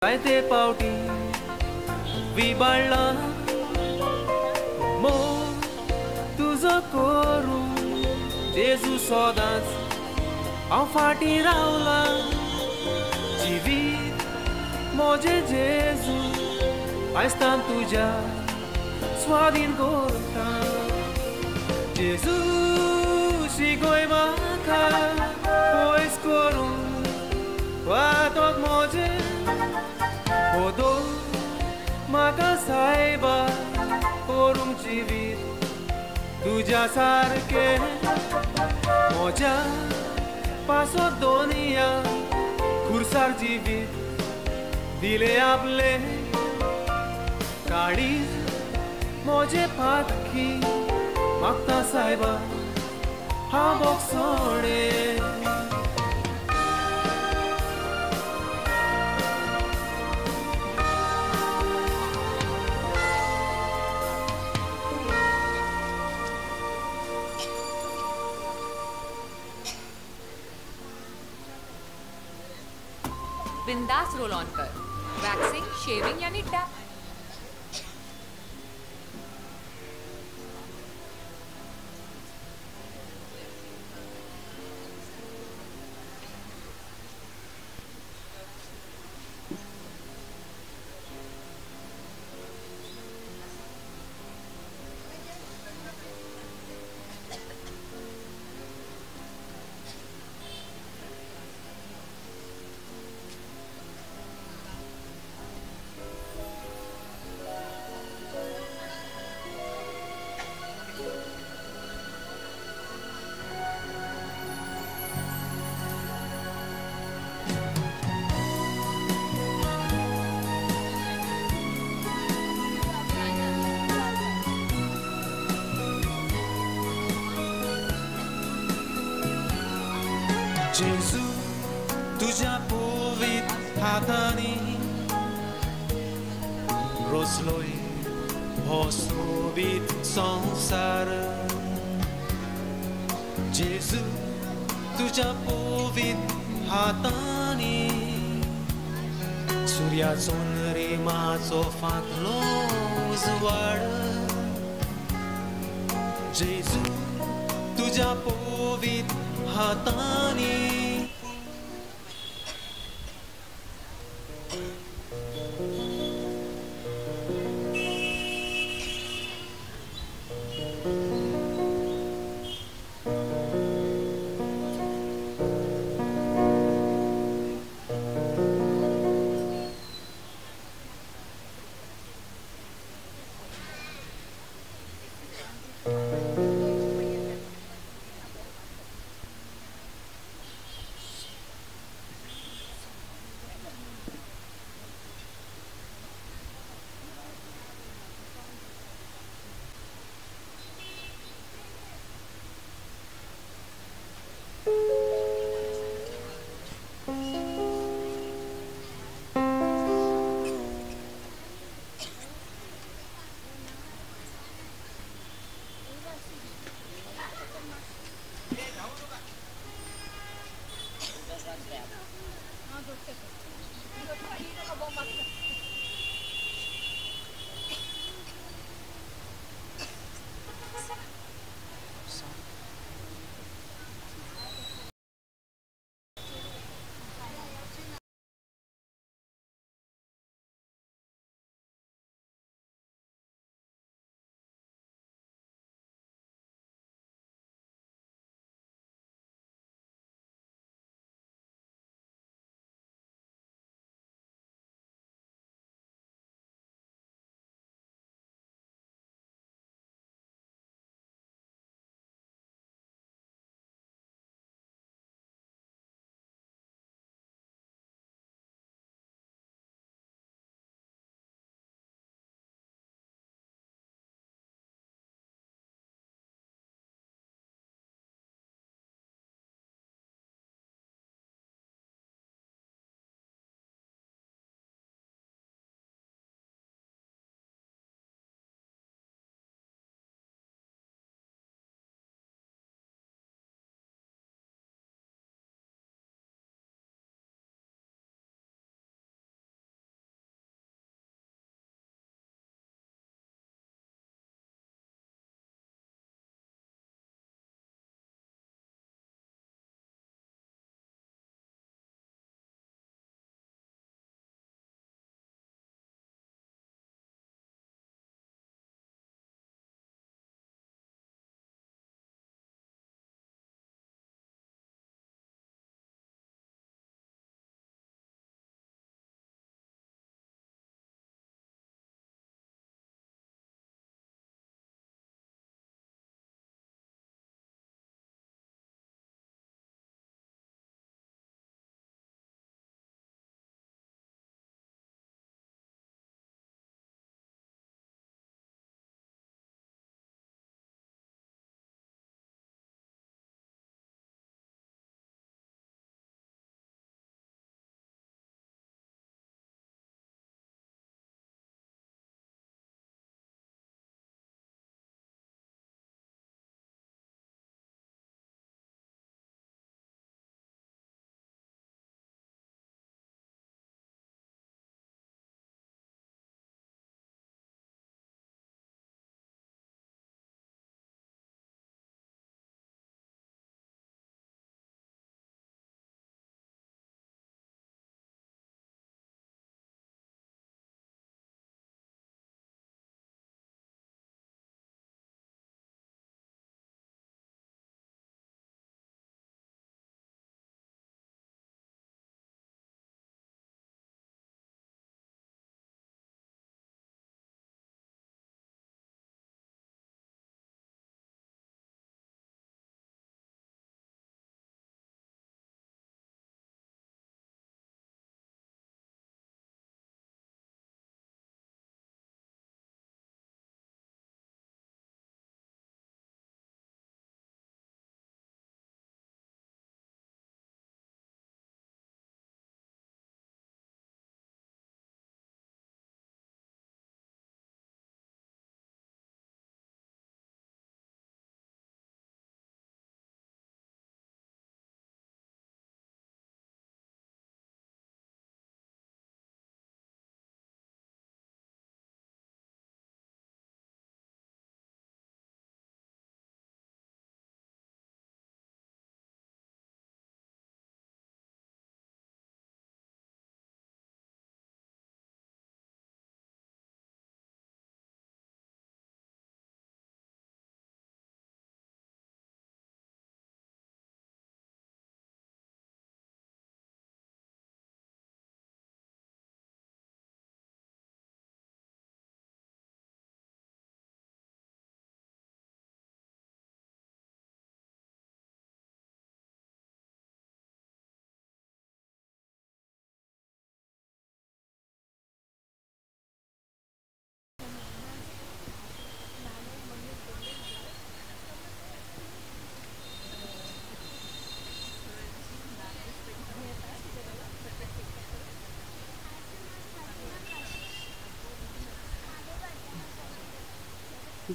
जायते पावटी विबाडला मोग तुजो करूं जेजू सदांच हांव फाटीं रावला जिवीत म्हजें जेजू आयस्तान तुज्या स्वाधीन करता जेजू शिकय म्हाका पयस करूं वाटोक म्हजें बदल म्हाका सायबा करूंक जिवीत तुज्या सारकें म्हज्या पासत दोनिया खुर्सार जिवीत दिले आपले काळीज म्हजें पातकी मागता सायबा हांव भोगसणें. बिंदास रोल ऑन कर, वैक्सिंग, शेविंग यानी टैप. जेजू तुज्या पवित्र हातांनी रोसलोय हो सोबीत संवसार. जेजू तुज्या पवित्र हातांनी सुर्याचो रिमाचो फांकलो उजवाड. जेजू तुज्या पवित्र हातांनी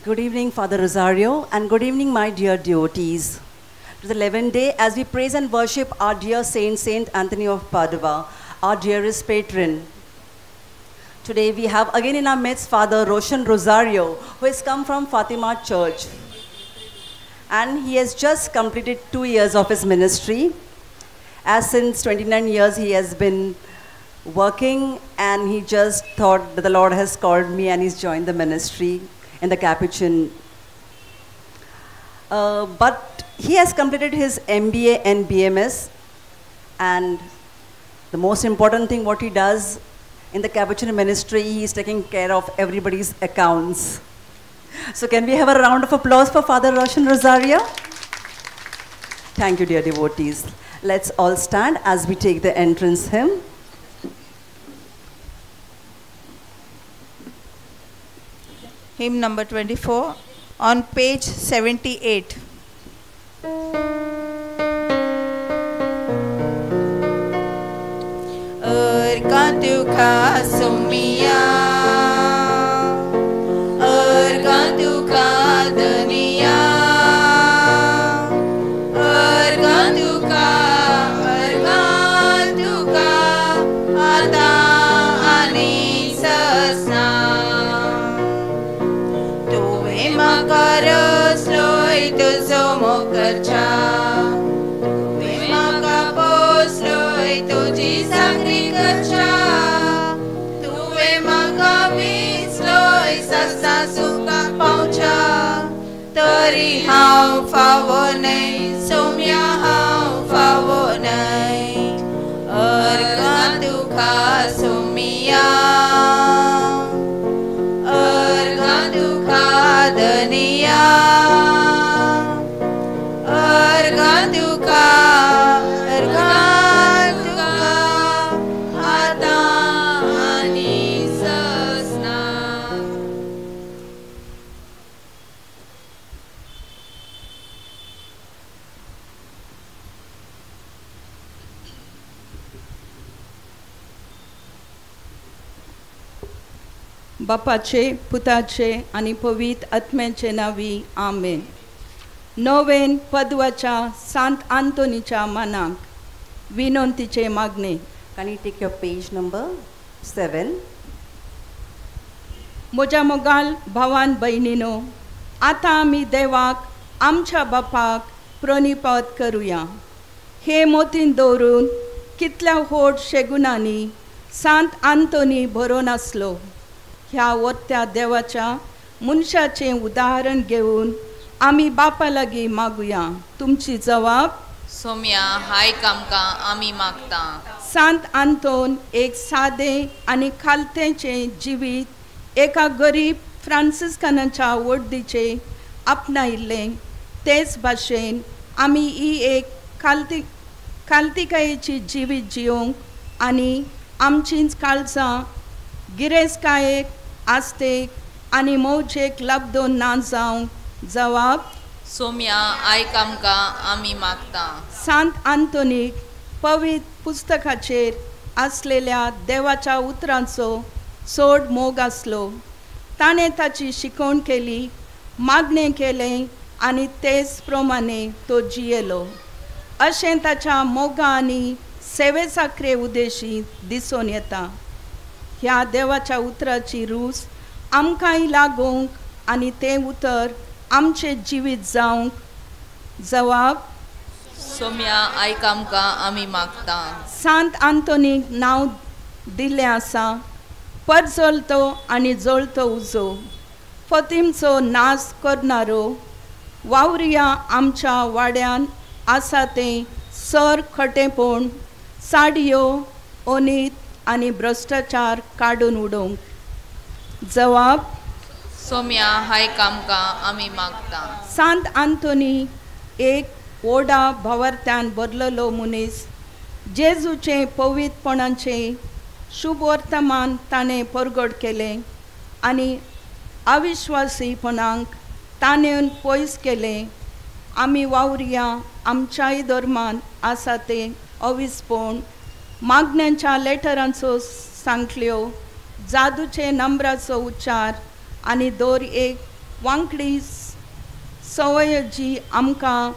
Good evening, Father Rosario, and good evening, my dear devotees. To the 11th day, as we praise and worship our dear Saint, Saint Anthony of Padua, our dearest patron. Today, we have again in our midst Father Roshan Rosario, who has come from Fatima Church. And he has just completed 2 years of his ministry. As since 29 years, he has been working, and he just thought that the Lord has called me, and he's joined the ministry in the Capuchin. But he has completed his MBA and BMS, and the most important thing what he does in the Capuchin ministry, he is taking care of everybody's accounts. So can we have a round of applause for Father Roshan Rosario? Thank you, dear devotees. Let's all stand as we take the entrance hymn. Hymn number 24 on page 78. Arga tukha summiya, arga tukha daniya, arga tukha, arga tukha आता आनी ससना. तुवें म्हाका रचलोय तुजो मोगरच्या, तुवें म्हाका पोसलोय तुजी चाकरी करच्या, तुवें म्हाका विंचलोय ससा सुखाक पावच्या, तरी हांव फावो न्हय सोम्या, हांव फावो न्हय. अर्गा तुका सोमिया, अर्गा तुका धनिया, अर्गा तुका, अर्गा तुका आतां आनी ससना. बापाचे, पुताचे आनी पवित्र आत्म्याचे नांवी, आमेन. नोवेन पदवाच्या सांत आंतोनीच्या मानाक विनंतीचे मागणे. Can you take your page number 7? म्हज्या मोगाल भावान भयणीनो, आतां आमी देवाक आमच्या बापाक प्रणिपात करुया. हे मोतीन दवरून कितल्या व्हड शेगुणांनी सांत आंतोनी बरोवन आसलो. ह्या वत्या देवाच्या मनशाचें उदाहरण घेवन आमी बापा लागीं मागुया. तुमची जवाब सोम्या हाय कामकां आमी मागता. सांत आंतोन एक सादें आनी खालतेचें जिवीत एका गरीब फ्रांसिस्कानाच्या वडदीचें आपणायिल्लें. तेच भाशेन आमी ही एक खालतिकायेची जिवीत जियोंक आनी आमचींच काळजां गिरेस्तकायेक, आस्तेक आनी मौजेक लब्दोन ना जावंक. जवाब सोम्या आयक आमकां आमी मागता. सांत आंतोनीक पवित्र पुस्तकाचेर आसलेल्या देवाच्या उतरांचो चड मोग आसलो. ताणें ताची शिकवण केली, मागणें केलें आनी तेच प्रमाणे तो जियेलो. अशें ताच्या मोगा आनी सेवेसाकरे उद्देशी दिसून येता. ह्या देवाच्या उतराची रूच आमकांय लागूंक आनी तें उतर आमचें जिवीत जावंक. जवाब सोम्या आयक आमकां आमी मागता. सांत आंतोनीक नांव दिल्लें आसा परजळतो आनी जळतो उजो, फतीमचो नाश करणारो. वावरिया आमच्या वाड्यान आसा तें सर खटेपण, साडयो, अनीत आनी भ्रश्टाचार काडून उडोवंक. जवाब सोम्या हाय कामकां आमी मागता. सांत आंतोनी एक ओडा भावार्थ्यान भरलेलो मनीस. जेजूचें पवित्रपणाचें शुभ वर्तमान ताणें परगट केलें आनी अविश्वासीपणाक ताणें पयस केलें. आमी वावरिया आमच्याय धर्मान आसा तें अविसपण, मागण्यांच्या लेटरांचो सांखल्यो, जादूचे नंबराचो उच्चार आनी दर एक वांकडी संवय जी आमकां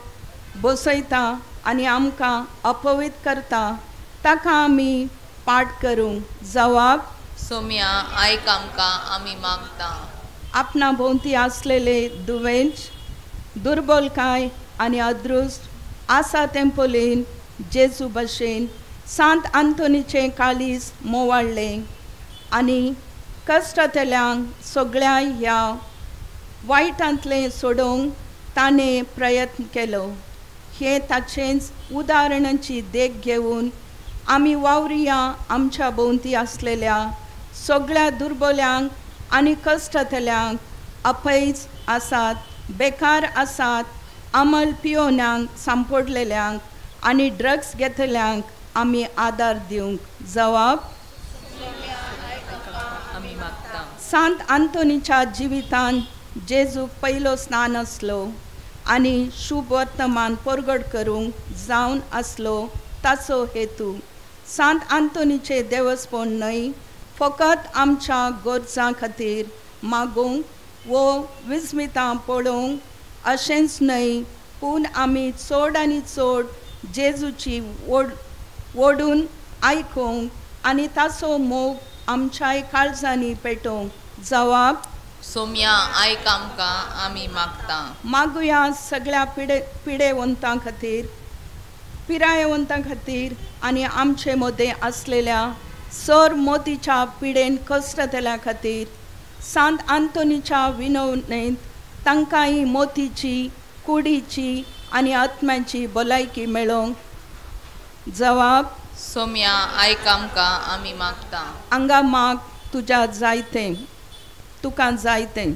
बसयता आनी आमकां अपवीत करता ताका आमी पाठ करूंक. जवाब सोम्या आयक आमकां आमी मागता. आपणा भोंवती आसलेले दुवेंच दुर्बलकाय आनी अदृश्ट आसा तें पळयन जेजू भशेन सांत आंतोनीचें काळीज मोवाळ्ळें आनी कश्टांतल्यांक सगळ्या ह्या वायटांतलें सोडोवंक ताणें प्रयत्न केलो. हे ताचेंच उदाहरणाची देख घेवन आमी वावरुया आमच्या भोंवती आसलेल्या सगळ्या दुर्बल्यांक आनी कश्टांतल्यांक, अपयस आसात, बेकार आसात, अमल पियोन्यांक सांपडलेल्यांक आनी ड्रग्स घेतल्यांक आमी आदार दिवंक. जवाब आमी मागता. सांत आंतोनीच्या जिवितान जेजूक पयलो स्नान आसलो आनी शुभ वर्तमान परगट करूंक जावन आसलो ताचो हेतू. सांत आंतोनीचें देवस्पण न्हय फकत आमच्या गरजां खातीर मागूंक वो विस्मितां पळोवंक अशेंच न्हय, पूण आमी चड आनी चड जेजूची ओडून आयकूंक आनी ताचो मोग आमच्याय काळजांनी पेटोवंक. जवाब सोम्या आयक आमकां आमी मागता. मागुया सगळ्या पिडेवंतां खातीर, पिरायवंतां खातीर आनी आमचे मदें आसलेल्या सर मोतीच्या पिडेन कश्टतल्या खातीर. सांत आंतोनीच्या विनवणेंत तांकांय मोतीची, कुडीची आनी आत्म्याची भलायकी मेळोवंक. जवाब सोम्या आयक आमकां आमी मागता. हांगा माग तुज्या जायतें, तुका जायतें.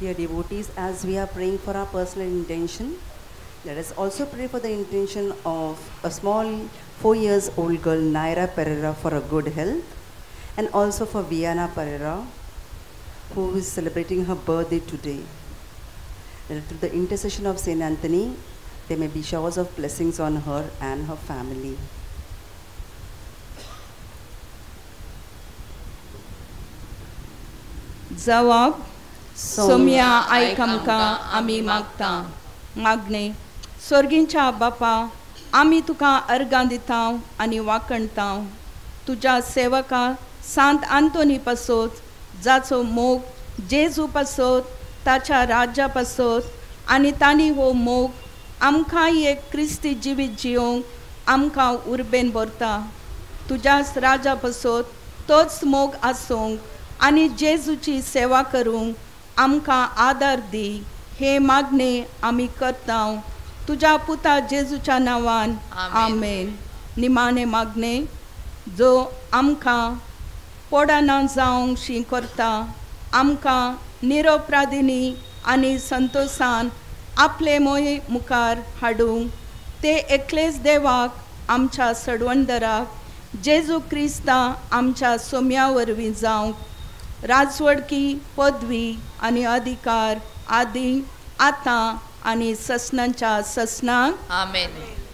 Dear devotees, as we are praying for our personal intention, let us also pray for the intention of a small 4 years old girl, Naira Pereira, for a good health, and also for Viana Pereira, who is celebrating her birthday today. And through the intercession of Saint Anthony, there may be showers of blessings on her and her family. जवाब सोम्या आयक आमकां आमी मागता. मागणें. स्वर्गींच्या बापा, आमी तुका अर्गां दिता आनी वाखणता तुज्या सेवका सांत आंतोनी पासत, जाचो मोग जेजू पासत, ताच्या राज्या पासत आनी तांणी हो मोग आमकां एक क्रिस्ती जिवीत जियोंक आमकां उर्बेन भरता. तुज्याच राजा पासत तोच मोग आसूंक आनी जेजूची सेवा करूंक आमकां आदार दी, हे मागणे आमी करता तुज्या पुता जेजूच्या नांवान, आमेन. निमाणे मागणे जो आमकां पोडाना जावंक शी करता, आमकां निरोपराधिनी आनी संतोशान आपले मोये मुखार हाडूंक ते एकलेच देवाक आमच्या सडवणदराक जेजू क्रिस्ता आमच्या सोम्या वरवीं जावंक राजवडकी, पदवी आनी अधिकार आदी आतां आनी ससनांच्या ससनांक, आमेन.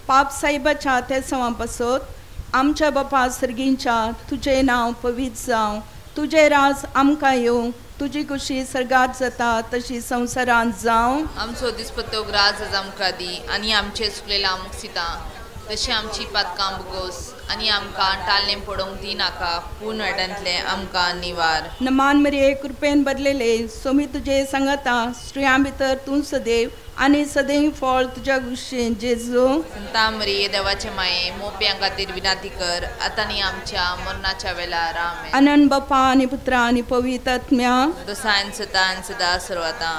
पाप साहेबाच्या तेसांवा पासत आमच्या बापा सर्गींच्या तुजें नांव पवित्र जावं, तुजें राज आमकां येवं, तुजी खुशी सर्गात जाता तशी संवसारांत जावं. आमचो दिसपत्तो ग्रास आज आमकां दी आनी आमचे चुकलेला आमकां तशें आमची पातकां बोगोस आनी आमकां टाळणें पडोवंक दिनाका, पूण वाट्यांतलें आमकां निवार. नमान मरिये, कृपेन भरलेले, सोमी तुजे सांगता, स्त्रियां भितर तूं सदैव आनी सदैव फळ तुज्या गुशेन जेजू. संता मरिये, देवाचे माये, मोप्यां खातीर विनंती कर आतां आनी आमच्या मरणाच्या वेळार, आमेन. आनंद बापा आनी पुत्रा आनी पवित्र आत्म्या, दोसान सदान सदा सर्वता.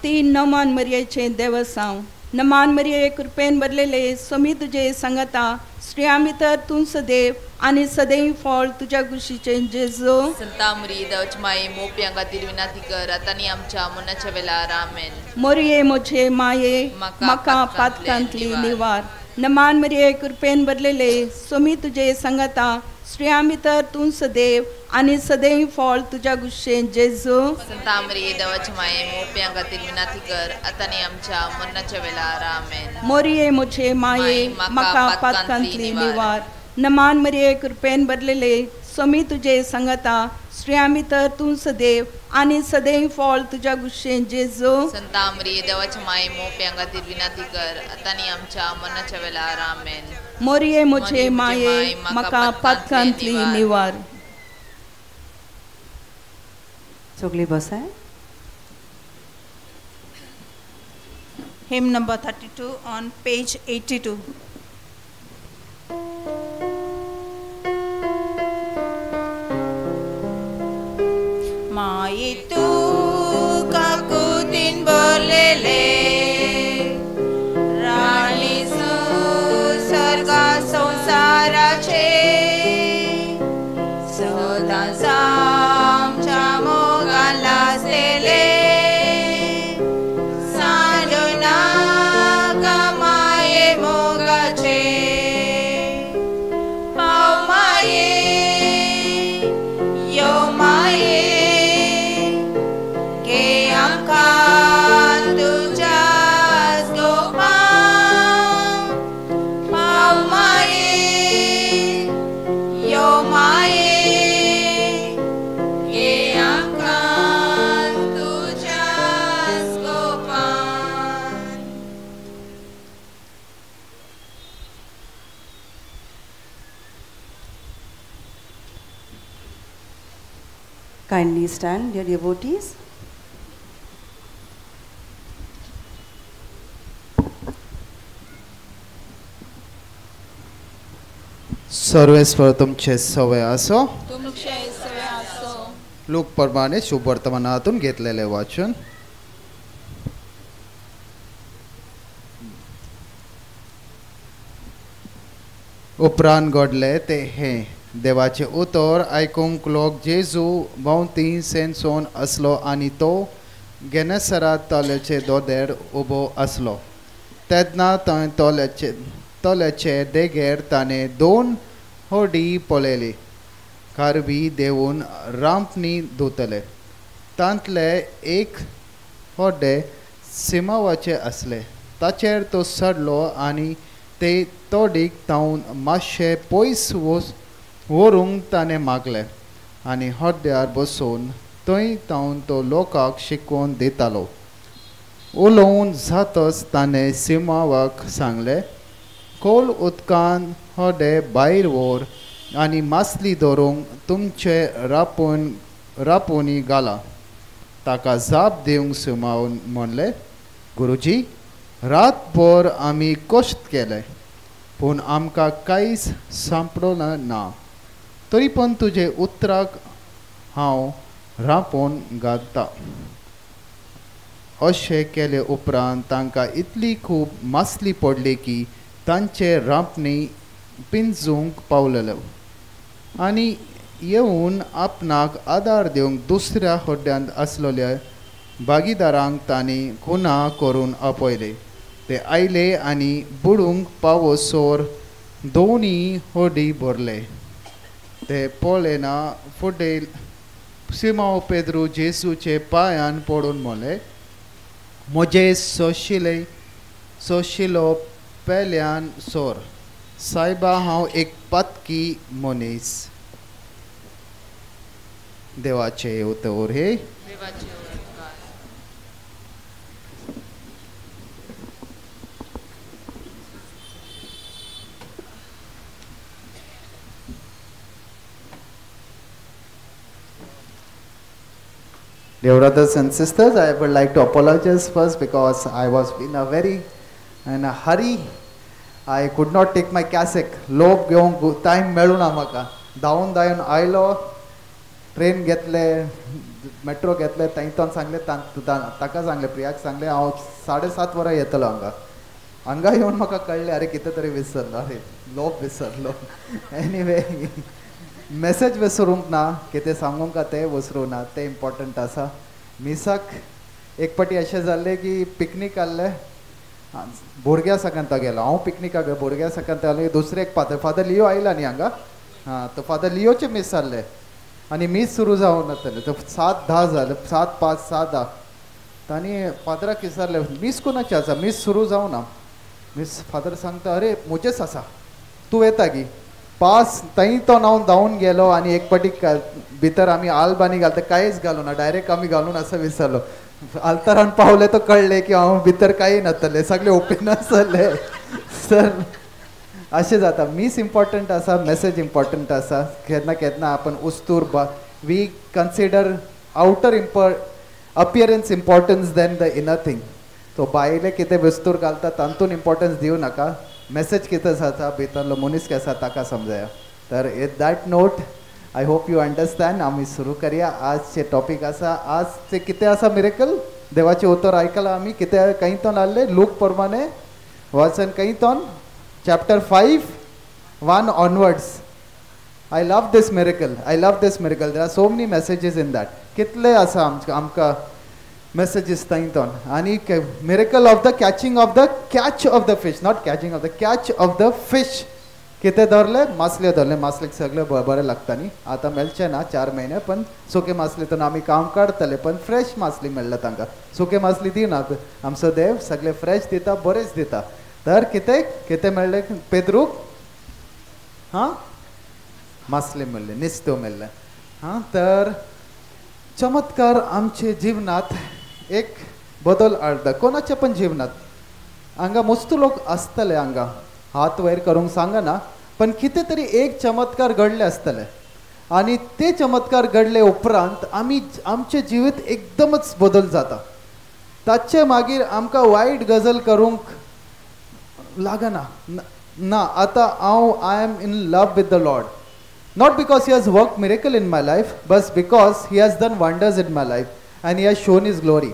तीन नमान मरियेचें देवसांव. नमान मरिये, कृपेन भरलेले, सोमी तुजे सांगता, स्त्रियां भितर तूं सदैव आनी सदैव फळ तुज्या गुशीचें जेजू. संता मरिये, देवाचे माये, मोप्यां खातीर विनंती कर आतां आनी आमच्या मरणाच्या वेळार, आमेन. मोरये म्हजे माये, म्हाका पातकांतली निवार. नमान मरिये, कृपेन भरलेले, सोमी तुजे सांगता, स्त्रियां भितर तूं सदैव आनी सदैव फळ तुज्या गुशेन जेजू. संता मरिये, देवाचे माये, मोप्यां खातीर विनंती कर आतां आनी आमच्या मरणाच्या वेळार, आमेन. मोरये म्हजे माये, म्हाका पातकांतली निवार. नमान मरिये, कृपेन भरलेले, सोमी तुजे सांगता स्त्रियां भितर तूं सदैव आनी सदैव फळ तुज्या गुशेन जेजू. संता मरिये देवाच्या माये मोप्यां खातीर विनंती कर आतां आनी आमच्या मरणाच्या वेळार. आमेन. मोरये म्हजे माये म्हाका पातकांतली निवार. सगळी बसाय. Hymn number 32 on page 82. माई तू काकुतीन बोलले राणी स्वर्गा संसाराचे सदांच आमच्या मोगान लासलेले सांडू नाका माये मोगाचे पाव माये यो माये Kindly stand, dear devotees. सर्वेस्पर तुमचे सवय असो. तुमचे सवय असो. लोक प्रमाणे शुभ वर्तमानातून घेतलेले वाचन. उपरांत घडले ते हे देवाचे उतर आयकूंक लोक जेजू भोंवती सेनसोन आसलो आनी तो गेनेसरा तल्याचे दोदेर उबो आसलो. तेन्ना थंय तल्याचे देगेर ताणें दोन होडी पळयली कारवी देवून रांपणी धुतले. तांतले एक होडे सिमावाचे आसले. ताचेर तो चडलो आनी ते तोडीक तावन मातशें पयस व्हरूंक ताणें मागलें आनी हड्ड्यार बसून थंय तावन तो लोकांक शिकोवन दितालो. उलोवन जातच ताणें सिमावाक सांगलें, खोल उदकान हड्डे भायर व्हर आनी मासली धरूंक तुमचे रापोनी घाला. ताका जाप दिवंक सिमावन म्हणलें, गुरुजी रातभर आमी कश्ट केले पूण आमकां कांयच सांपडलो ना, तरी पण तुजे उतराक हांव रांपोवन घालता. अशें केले उपरांत तांकां इतली खूब मासली पडली की तांचे रांपणी पिंजूंक पावलेले आनी येवन आपणाक आदार दिवंक दुसऱ्या हड्ड्यांत आसलेल्या भागीदारांक तांणी खुना करून आपयले. ते आयले आनी बुडूंक पावसोर दोनी होडी भरले. ते पळयना फुडें सिमांव पेद्रू जेजूचे पांयान पडून म्हणलें, म्हजें सोशिलो पेल्यान सोर सायबा, हांव एक पातकी मनीस. देवाचे उतर हे. Dear brothers and sisters, I would like to apologize first because I was in a very in a hurry. I could not take my cassock. लोक घेवंक टायम मेळूना म्हाका. धांवून धांवून आयलो, ट्रेन घेतले, मेट्रो घेतले, थंयच्यान सांगले ताका सांगले, प्रियाक सांगले हांव 7:30 वरां येतलो हांगा. हांगा येवन म्हाका कळ्ळें अरे कितें तरी विसरलो, अरे लोप विसरलो. एनिवे मेसेज विसरूंक ना, कितें सांगूंक तें विसरूंक ना, तें इम्पॉर्टंट आसा. मिसाक एक पाटी अशें जाल्लें की पिकनीक आहलें, भुरग्यां सकंत गेलो हांव पिकनिकाक, भुरग्यां सकंत गेलो. दुसरे एक फादर, फादर लियो आयला न्ही हांगा, हां तो फादर लियोचें मीस जाल्लें आनी मीस सुरू जावन वतलें तो 7:10 जालें, 7:05 7:10. तांणी फादराक विचारलें मीस कोणाचें आसा, मीस सुरू जावना. मीस फादर सांगता अरे म्हजेच आसा, तूं येता की? पास थंय तो हांव धांवन गेलो आनी एक पाटी भितर आमी आल्बानी घालता कांयच घालूं ना, डायरेक्ट आमी घालून असो विसरलो. आल्तारान पावले तो कळ्ळें की हांव भितर कांय नासतलें, सगळें ओपन आसलें. सर अशें जाता. मीस इम्पॉर्टंट आसा, मेसेज इम्पॉर्टंट आसा. केन्ना केन्ना आपण उस्तूर we consider outer appearance importance than the inner thing. So भायले कितें वस्तूर घालता तातूंत इम्पॉर्टन्स दिवं नाका, मेसेज कितें जाता भितरलो मनीस कसो आसा ताका समजया. तर at that note I hope you understand. आमी सुरू करया. आजचे टॉपीक आसा, आजचे कितें आसा मिरेकल देवाचें उतर आयकलां आमी. कितें खंयतोन आहले लूक प्रमाणे वाचन खंयतोन chapter 5:1 onwards. I love this miracle. I love this miracle. There are so many messages in that. कितले आसा आमकां messages थंयतोन. आनी miracle of the catching of the catch of the fish, not catching of the catch of the fish. कितें धरले? मासले धरले. मासलेक सगळे बरें लागता न्ही. आतां मेळचे ना 4 म्हयने, पण सुके मासले तर आमी काम काडटले, पण फ्रेश मासली मेळ्ळा तांकां. सुके मासली दिनात, आमचो देव सगळे फ्रेश दिता, बरेच दिता. तर कितें कितें मेळ्ळें पेद्रूक? हां, मासले मेळ्ळे, नुस्तें मेळ्ळें. हां, तर चमत्कार आमचे जिवनात एक बदल हाडटा, कोणाच्या पण जिवनात. हांगा मस्त लोक आसतले, हांगा हात वयर करूंक सांगना, पण कितें तरी एक चमत्कार घडले आसतले आनी ते चमत्कार घडले उपरांत आमी आमचें जिवीत एकदमच बदल जाता. ताचे मागीर आमकां वायट गजल करूंक लागना ना. आतां हांव I am in love with the Lord, not because he has work miracle in my life, but because he has done wonders in my life and he has shown his glory.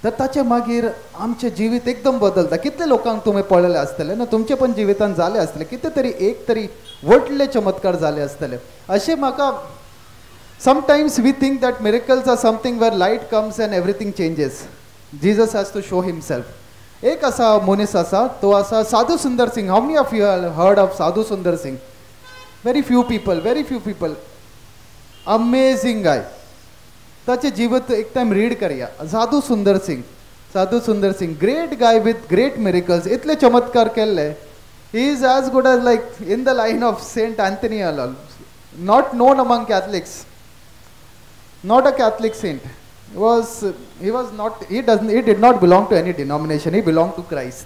तर ताचे मागीर आमचें जिवीत एकदम बदलता. कितले लोकांक तुमी पळयलें आसतलें ना, तुमचें पण जिवितान जालें आसतलें कितें तरी एक तरी व्हडले चमत्कार जाले आसतले. अशें म्हाका sometimes we think that miracles are something where light comes and everything changes. Jesus has to show himself. एक आसा मनीस आसा, तो आसा Sadhu Sundar Singh. How many of you heard of Sadhu Sundar Singh? Very few people, very few people. Amazing guy. ताचें जिवीत एक time read करया. Sadhu Sundar Singh, Sadhu Sundar Singh, great guy with great miracles. इतले चमत्कार केल्ले. He is as good as like in the line of Saint Anthony all. Not known among Catholics, not a Catholic saint. He was not, he did not belong to any denomination. He belong to Christ.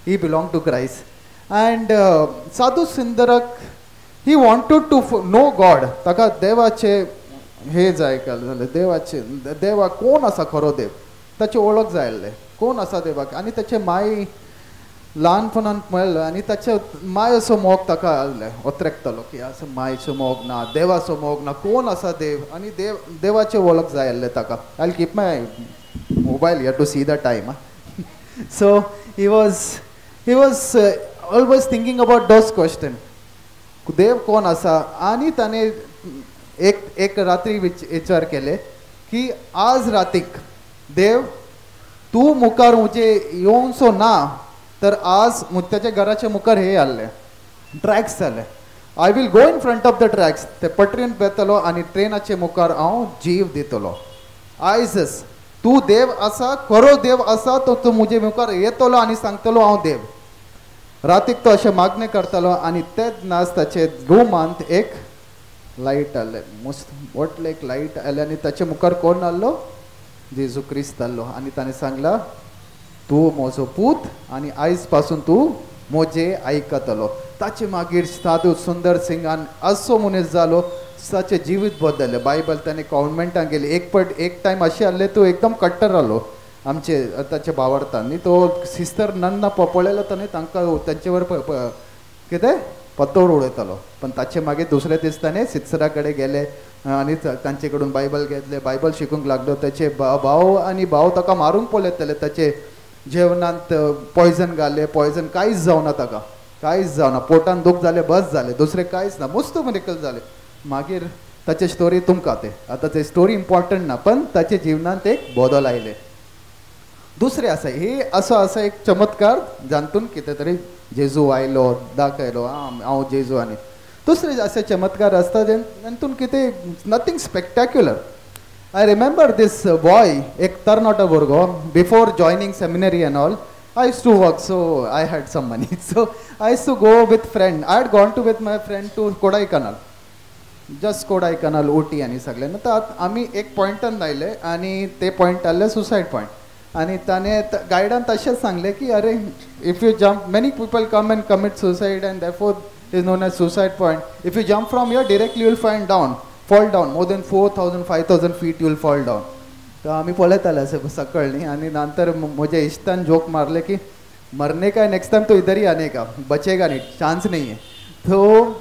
He belong to Christ. And Sadhu सुंदरक he wanted to know God. ताका देवाचे हे जाय जालें, देवाचे देवा कोण आसा खरो देव ताची वळख जाय आसलें, कोण आसा देवाक. आनी ताचे माय ल्हानपणान मेळ्ळो आनी ताचे माय असो मोग ताका आसलें, अत्रेकतालो की असो मायचो मोग ना, देवाचो मोग ना, कोण आसा देव. आनी देव देवाचे वळख जाय आसलें ताका. I will keep my mobile here to see the time. So he was always thinking about those question, देव कोण आसा. आनी ताणें एक एक रात्री विचार केले की आज रातीक देव तूं मुखार म्हजे येवचो ना तर आज ताच्या घराच्या मुखार हे आहले ट्रॅक्स जाले. I will go in front of the tracks. ते पटरीन पेतलो आनी ट्रेनाचे मुखार हांव जीव दितलो. आयजच तूं देव आसा, खरो देव आसा, तो तूं म्हजे मुखार येतलो आनी सांगतलो हांव देव. रातीक तो अशें मागणें करतालो आनी तेन्नाच ताचे रुमांत एक लायट आहलें, मस्त व्हडलें एक लायट आयलें आनी ताचे मुखार कोण आहलो? जेजू क्रिस्त आहलो. आनी ताणें सांगलां तूं म्हजो पूत आनी आयज पासून तूं म्हजें आयकतलो. ताचे मागीर साधू सुंदर सिंगान असो मनीस जालो, ताचें जिवीत बदललें. बायबल ताणें कॉन्वेंटान गेली. एक पट एक टायम अशें आहलें तूं एकदम कट्टर आहलो आमचे ताचे भावार्थान न्ही. तो सिस्टर नन्ना पळयलो ताणें तांकां तांचेवर कितें पत्तोड उडयतालो. पण ताचे मागीर दुसरे दीस ताणें सिस्टरा कडेन गेले आनी तांचे कडून बायबल घेतलें, बायबल शिकूंक लागलो. ताचे भाव आनी भाव ताका मारूंक पळयताले, ताचे जेवणांत पॉयजन घालें. पॉयजन कांयच जावना ताका, कांयच जावना. पोटान दूख जालें, बस जालें, दुसरें कांयच ना. मस्त मिरेकल जालें. मागीर ताचे स्टोरी तुमकां तें आतां ते स्टोरी इम्पॉर्टंट ना, पण ताचे जिवनांत एक बदल आयले. दुसरें आसा हे असो आसा एक चमत्कार जातून कितें तरी जेजू आयलो, दाखयलो हांव जेजू. आनी दुसरे असे चमत्कार आसता जातून कितें nothing spectacular. I remember this boy, एक तरणाटो भुरगो, before joining seminary and all, I used to work, so I had some money. So I used to go with friend. I had gone to with my friend to Kodaikanal. Just Kodaikanal, Ooty आनी सगळे. तर आमी एक पॉयंटान आयले आनी ते point आसले suicide point. आनी ताणें गायडान तशेंच सांगलें की अरे if you jump, many people come and commit suicide and therefore is known as suicide point. If you jump from here directly you will find down, fall down more than 4,000 5,000 feet you will fall down. तर आमी पळयताले अशें सकळ न्ही. आनी नंतर म्हज्या इश्टान जोक मारले की मरने का नेक्स्ट टायम तो इधर ही आने का, बचेगा नहीं, चांस नहीं है. तो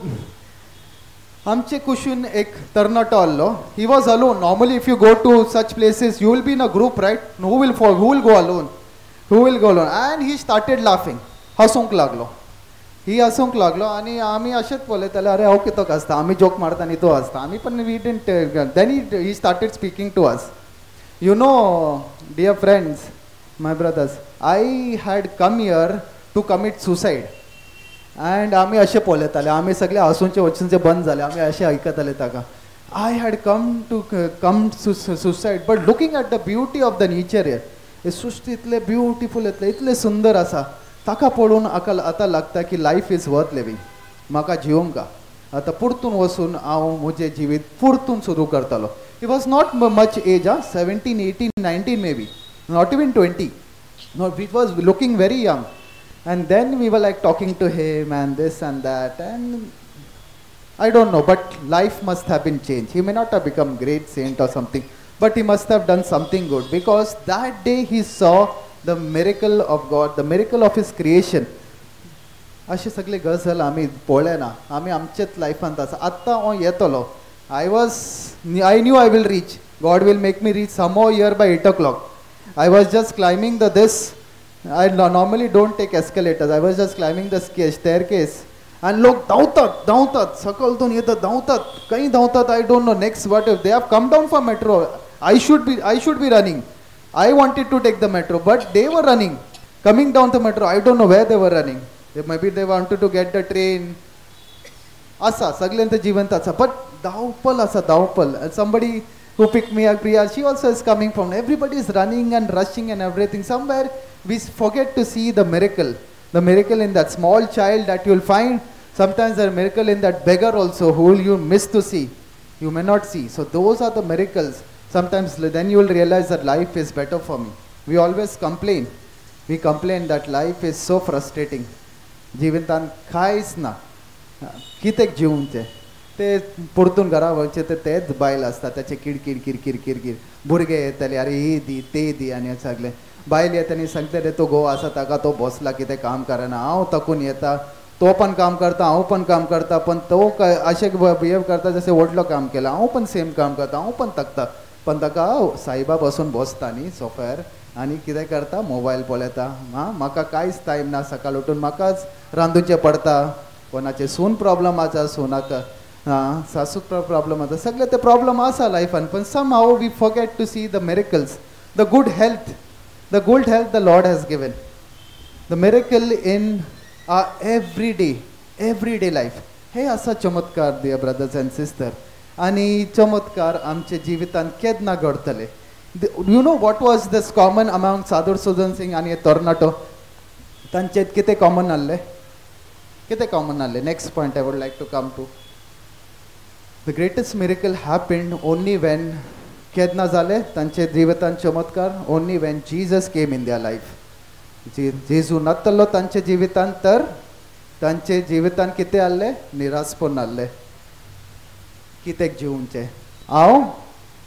आमचे कुशून एक तरणाटो आसलो. He was alone. Normally if you go to such places you will be in a group, right? Who will fall, who will go alone, who will go alone? And he started laughing, हसूंक लागलो. ही हसूंक लागलो आनी आमी अशेंच पळयताले, अरे हांव कित्याक आसता, आमी जोक मारता आनी तो आसता. आमी पण we didn't. Then he started speaking to us. You know, dear friends, my brothers, I had come here to commit suicide. And आमी अशें पळयताले, आमी सगळे हांसूचे वचूनचे बंद जाले, आमी अशें आयकताले ताका. I had come to come suicide, but looking at the beauty of the nature here, हे सृश्टी इतले ब्युटिफूल, इतले इतले सुंदर आसा, ताका पळोवन आतां लागता की लायफ is worth living. म्हाका जिवंक आतां परतून वचून हांव म्हजें जिवीत परतून सुरू करतालो. He was not much age, 17, 18, 19 maybe, not even 20. No, he was looking very young. And then we were like talking to him and this and that, and I don't know, but life must have been changed. He may not have become great saint or something, but he must have done something good, because that day he saw the miracle of God, the miracle of his creation. अशें सगळे गजल आमी पळयना, आमी आमचेच लायफांत आसा. आतां हांव येतलो, I knew I will reach. God will make me reach somehow here by 8 o'clock. I was just climbing the this. I normally don't take escalators. I was just climbing the staircase. And लोक धांवतात धांवतात, सकलतून येतात धांवतात, खंय धांवतात I don't know. Next what if they have come down for metro? I should be running. I wanted to take the metro, but they were running, coming down the metro. I don't know where they were running. Maybe they wanted to get the train. आसा सगळ्यांत जिवंत आसा, but धांवपल आसा, धांवपल. Somebody who picked me up, Priya, she also is coming from. Everybody is running and rushing and everything. Somewhere we forget to see the miracle. The miracle in that small child that you will find. Sometimes the miracle in that beggar also, who will you miss to see. You may not see. So those are the miracles. Sometimes then you will realize that life is better for me. We always complain. We complain that life is so frustrating. जिवितान कांयच ना, कितें जिवचें. ते परतून घरा वचचें ते तेच बायल आसता, ताचे किरकिर किरकिर किरकिर. भुरगे येतले, अरे ही दी ते दी आनी सगळें. बायल येता आनी सांगता रे तो घोव आसा ताका तो बसला कितें काम करना, हांव थकून येता, तो पण काम करता, हांव पण काम करता, पण तो अशें बिहेव करता जशें व्हडलो काम केलां. हांव पण सेम काम करता, हांव पण थकता, पण ताका सायबा बसून बसता न्ही सोफ्यार आनी कितें करता, मोबायल पळयता. आं, म्हाका कांयच टायम ना, सकाळ उठून म्हाकाच रांदुचें पडटा. कोणाचे सून प्रॉब्लम आसा, सुनाक आं सासूक प्रॉब्लम आसा, सगळे ते प्रॉब्लम आसा लायफान. पण somehow we forget to see the miracles, the good health, the good health the Lord has given, the miracle in our every day, every day life. हे आसा चमत्कार, डियर ब्रदर्स अँड सिस्टर. आनी चमत्कार आमच्या जिवितांत केन्ना घडतले. You know what was this common among Sadhu Sujan Singh आनी तरणाटो? तांचे कितें कॉमन आहलें, कितें कॉमन आहलें? Next point I would like to come to. The greatest miracle happened only when, केन्ना जालें तांचे जिवितांत चमत्कार? Only when Jesus came in their life. जेजू नातलो तांच्या जिवितांत तर तांचे जिवितांत कितें आहलें? निराशपण आहलें. कितें जिवचें, हांव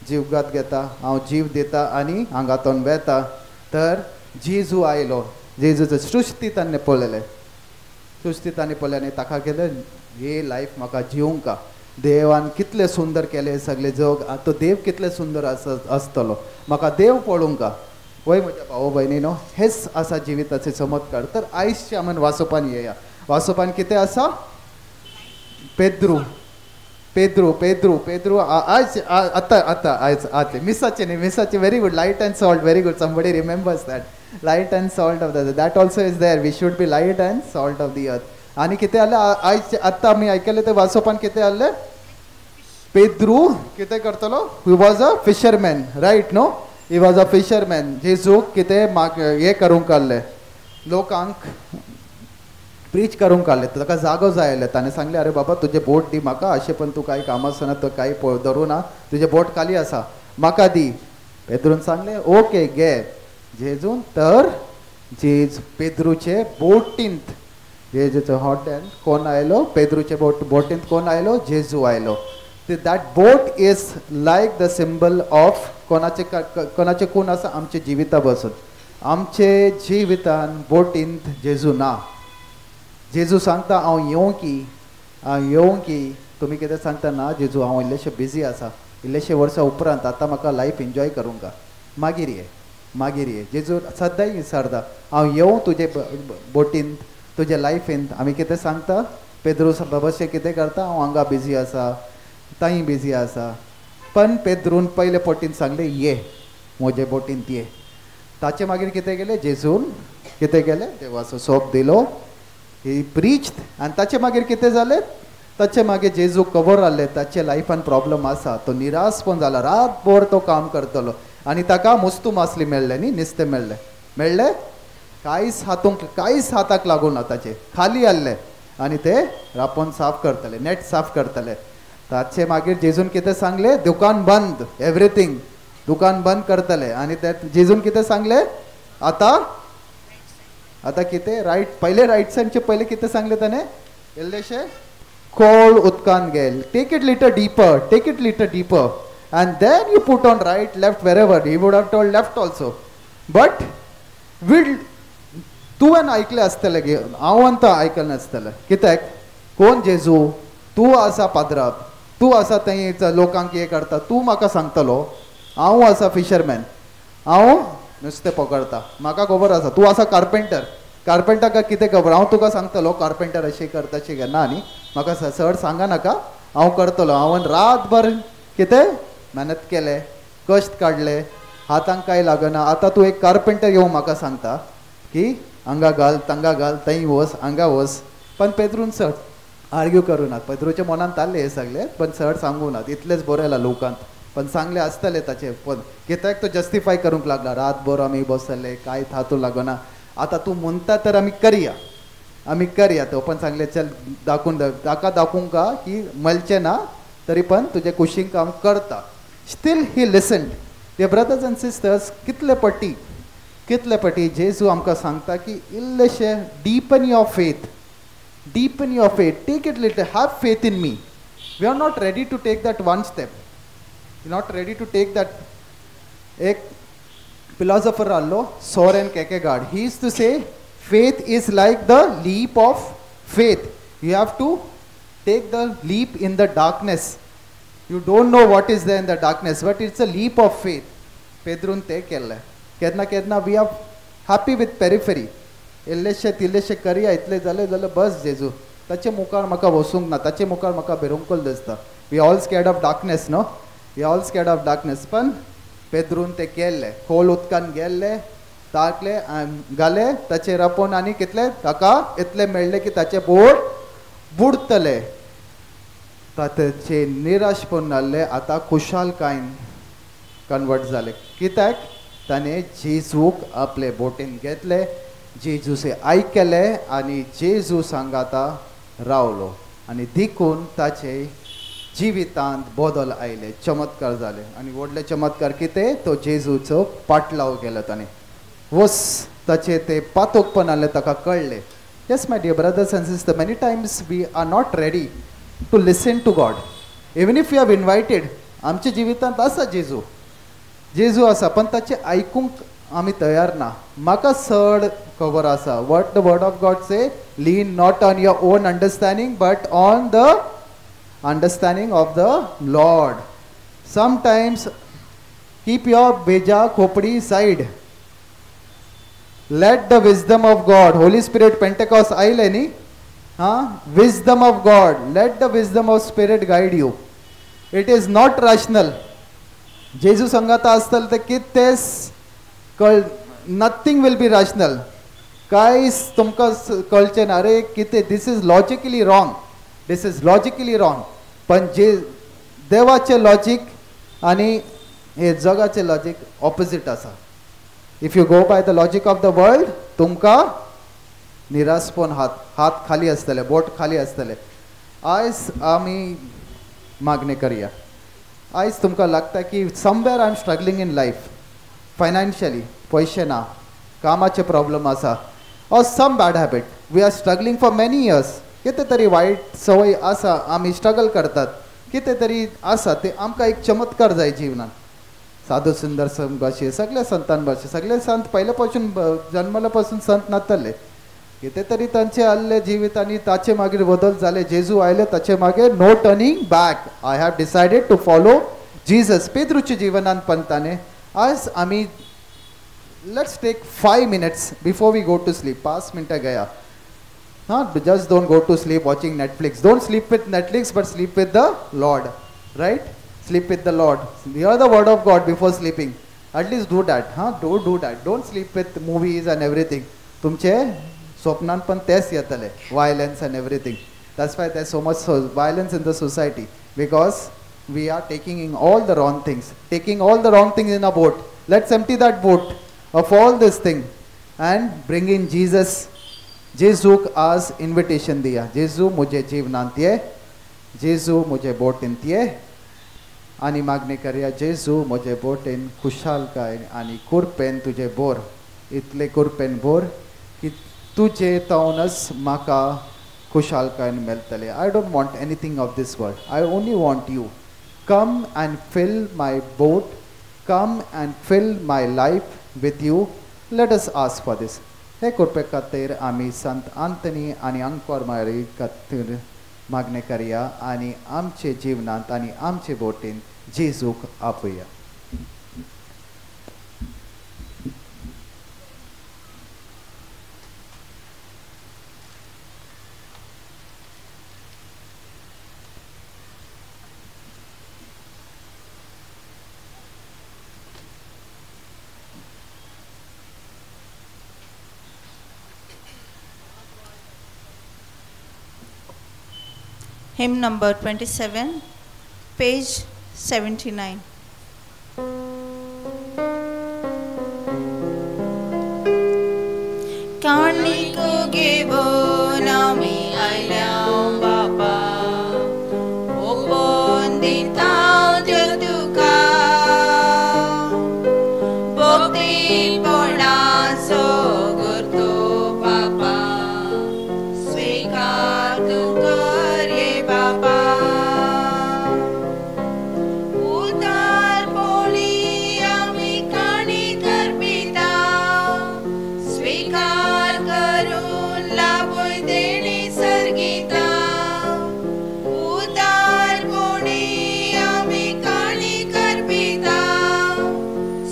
जीवघात घेता, हांव जीव दिता आनी हांगातून वेता. तर जेजू आयलो, जेजूचो सृश्टी ताणें पळयलें, सृश्टी ताणें पळयलें आनी ताका केलें हे लायफ म्हाका जिवंका. देवान कितलें सुंदर केलें सगळें जग, तो देव कितलें सुंदर आसतलो, म्हाका देव पळोवंका. वय म्हज्या भाव भयणीनो, हेच आसा जिविताचे चमत्कार. तर आयजचे आमी वाचोपान येया. वाचोपान कितें आसा? पेद्रू, पेद्रू पेद्रू पेद्रू आयज आतां आतां आयज आतां मिसाचें न्ही, मिसाचें. Very good, light and salt, very good. Somebody remembers that. Light and salt of the, that also is there. We should be light and salt of the earth. आनी कितें आहलें आयज आतां आमी आयकलें तें वाचोपान कितें आहलें? पेद्रू कितें करतलो? He was a fisherman, right? No, he was a fisherman. जेजूक कितें हें करूंक आहलें, लोकांक प्रीच करूंक आसलें, ताका जागो जाय आसलें. ताणें सांगलें अरे बाबा तुजें बोट दी म्हाका, अशें पण तूं कांय काम आसना, तो कांय धरूं ना, तुजें बोट खाली आसा म्हाका दी. पेद्रून सांगलें ओके घे. जेजून तर जेज पेद्रूचे बोटींत, जेजूचो हॉटेल कोण आयलो, पेद्रूचे बोटींत कोण आयलो, जेजू आयलो. That boat is like the symbol of कोणाचे कोणाचे कोण आसा आमच्या जिविता बसून, आमचे जिवितान बोटींत जेजू ना. जेजू सांगता हांव येवं की, हांव येवं की, तुमी कितें सांगता ना जेजू हांव इल्लेशें बिजी आसा, इल्लेशे वर्सां उपरांत आतां म्हाका लायफ एन्जॉय करूंक मागीर ये, मागीर ये. जेजू सद्दांय विचारता हांव येवं तुजे बोटींत, तुजे लायफींत. आमी कितें सांगता पेद्रू बाबा कितें करता, हांव हांगा बिजी आसा, ताई बिजी आसा. पण पेद्रून पयले बोटींत सांगलें ये म्हजे बोटींत ये. ताचे मागीर कितें केलें जेजून कितें केलें, देवाचो सोप दिलो, ही प्रीच्ड. आनी ताचे मागीर कितें जालें, ताचे मागीर जेजू खबर आहलें ताचे लायफान प्रॉब्लम आसा, तो निराश पण जाला, रातभर तो काम करतलो आनी ताका मुस्तू मासली मेळ्ळें न्ही, नुस्तें मेळ्ळें, मेळ्ळें कांयच हातूंक कांयच हाताक लागूं ना, ताचे खाली आहलें आनी ते रापोन साफ करतले, नेट साफ करतले. ताचे मागीर जेजून कितें सांगलें, दुकान बंद, एवरीथींग दुकान बंद करतले. आनी ते जेजून कितें सांगलें आतां आतां कितें रायट पयले रायट सायडचे पयले कितें सांगलें ताणें, इल्लेशें खोल उदकान गेल, take it little deeper, take it little deeper and then you put on right left wherever. He would have told left also, but will तुवें आयकलें आसतलें गे, हांव आतां आयकलें नासतलें. कित्याक कोण जेजू तूं आसा पाद्राब, तूं आसा थंय लोकांक हें करता, तूं म्हाका सांगतलो, हांव आसा फिशरमॅन, हांव नुस्तें पकडटा, म्हाका खबर आसा, तूं आसा कार्पेंटर, कार्पेंटराक कितें खबर, हांव तुका सांगतलो कार्पेंटर अशें करता अशें घेना न्ही, म्हाका चड सांगा नाका, हांव करतलो. हांवें रातभर कितें मेहनत केलें, कश्ट काडले, हातांक कांय लागना, आतां तूं एक कार्पेंटर येवन म्हाका सांगता की हांगा घाल, तांगा घाल, थंय वच, हांगा वच. पण पेद्रून चड आर्ग्यू करूं नात, पेद्रूच्या मनांत आसलें हें सगळें, पण चड सांगूं नात, इतलेंच बरयलां लोकांत, पण सांगलें आसतलें ताचें. पण कित्याक तो जस्टिफाय करूंक लागला, रातभर आमी बसले कांय हातूंत लागना, आतां तूं म्हणटा तर आमी करया, आमी करया. तो पण सांगलें चल दाखोवन ताका दाखोवंक की मेळचें ना तरी पण तुजे कुशीक हांव करता. Still he listened. Dear brothers and sisters, कितले पटी कितले पटी जेजू आमकां सांगता की इल्लेशें deepen your faith, deepen your faith, take it little, have faith in me. We are not ready to take that one step, not ready to take that. एक philosopher आहलो Soren Kierkegaard, he used to say faith is like the leap of faith. You have to take the leap in the darkness. You don't know what is there in the darkness, but it's a leap of faith. पेद्रून ते केल्लें. केन्ना केन्ना we are happy with periphery, इल्लेशें तिल्लेशें करया, इतलें जालें जाल्यार बस जेजू, ताचे मुखार म्हाका वचूंक ना, ताचे मुखार म्हाका भिरंकूल दिसता. We all scared of darkness, no, we all scared of darkness. पण पेद्रून ते केल्लें, खोल उदकान गेल्ले, ताकले घाले ताचेर आपोवन आनी कितले ताका इतले मेळ्ळे की ताचे बोट बुडतले. ताचे निराशपण जाल्ले आतां खुशालकायेन कन्वर्ट जाले. कित्याक ताणें जेजूक आपले बोटीन घेतले, जेजूसे आयकले आनी जेजू सांगाता रावलो आनी देखून ताचे जिवितांत बदल आयले, चमत्कार जाले. आनी व्हडले चमत्कार कितें, तो जेजूचो पाटलाव केलो ताणें, वस ताचे ते पातोकपण आहलें ताका कळ्ळें. Yes my dear brothers and sisters, many times we are not ready to listen to God even if you have invited. आमच्या जिवितांत आसा जेजू, जेजू आसा, पण ताचें आयकूंक आमी तयार ना. म्हाका चड खबर आसा what the word of God say, lean not on your own understanding but on the understanding of the Lord. Sometimes keep your beja khopdi side, let the wisdom of God, Holy Spirit Pentecost आयले न्ही, हां, wisdom of God, let the wisdom of spirit guide you. It is not rational. जेजू संगाता आसतले ते कितेंच कळ, nothing will be rational, कांयच तुमकां कळचें ना, अरे कितें, this is logically wrong, this is logically wrong. पण जे देवाचें लॉजीक आनी हे जगाचें लॉजीक ऑपोजीट आसा. If you go by the logic of the world तुमकां निरासपण हात हात खाली आसतले, बोट खाली आसतले. आयज आमी मागणें करया. आयज तुमकां लागता की somewhere I am struggling in life, financially पयशे ना, कामाचे प्रॉब्लम आसा, or some bad habit, we are struggling for many years. कितें तरी वायट संवय आसा, आमी स्ट्रगल करतात, कितें तरी आसा ते आमकां एक चमत्कार जाय जिवनान. साधू सुंदर संत भाशे, सगळे संतान भाशे, सगळे संत पयले पासून जन्मले पासून संत नातले, कितें तरी तांचे आहले जिवीत आनी ताचे मागीर बदल जाले. जेजू आयले ताचे मागीर no turning back, I have decided to follow Jesus. पेद्रूच्या जिवनान पण ताणें आज आमी let's take 5 minutes before we go to sleep. 5 मिनटां गया. हां, just don't go to sleep watching Netflix. Don't sleep with Netflix but sleep with the Lord, right? Sleep with the Lord. Hear the word of God before sleeping. At least do that. हां, don't do that. Don't sleep with movies and everything. तुमचे स्वप्नान पण तेच येतले, violence and everything. That's why there so much violence in the society, because we are taking in all the wrong things, taking all the wrong things in a boat. Let's empty that boat of all this thing and bring in Jesus. जेजूक आज invitation दिया, जेजू मुझे जीवनांत ये, जेजू मुझे बोटींत ये, आनी मागणी करया, जेजू म्हजे बोटेन खुशालकायेन आनी कुरपेन तुजे बोर, इतले कुरपेन बोर की तुजे तावनच म्हाका खुशालकायेन मेळटले. I don't want anything of this world, I only want you. Come and fill my boat, come and fill my life with you. Let us ask for this. हे कृपे खातीर आमी संत आंतनी आनी अंकोर मारी खातीर मागणें करया आनी आमचे जिवनांत आनी आमचे बोटीन जेजूक आपोवया. Hymn number 27, page 79. काणिको घेवन आमी आयल्या बापा, ओपोवन दिता त्यो तुका, भक्तीपणाचो गुर्तो बापा, स्वीकार तूं कर रे बापा. उदारपणी आमी काणी करपिता, स्वीकार करून लाभय देणी सर्गिता. उदारपणी आमी काणी करपिता,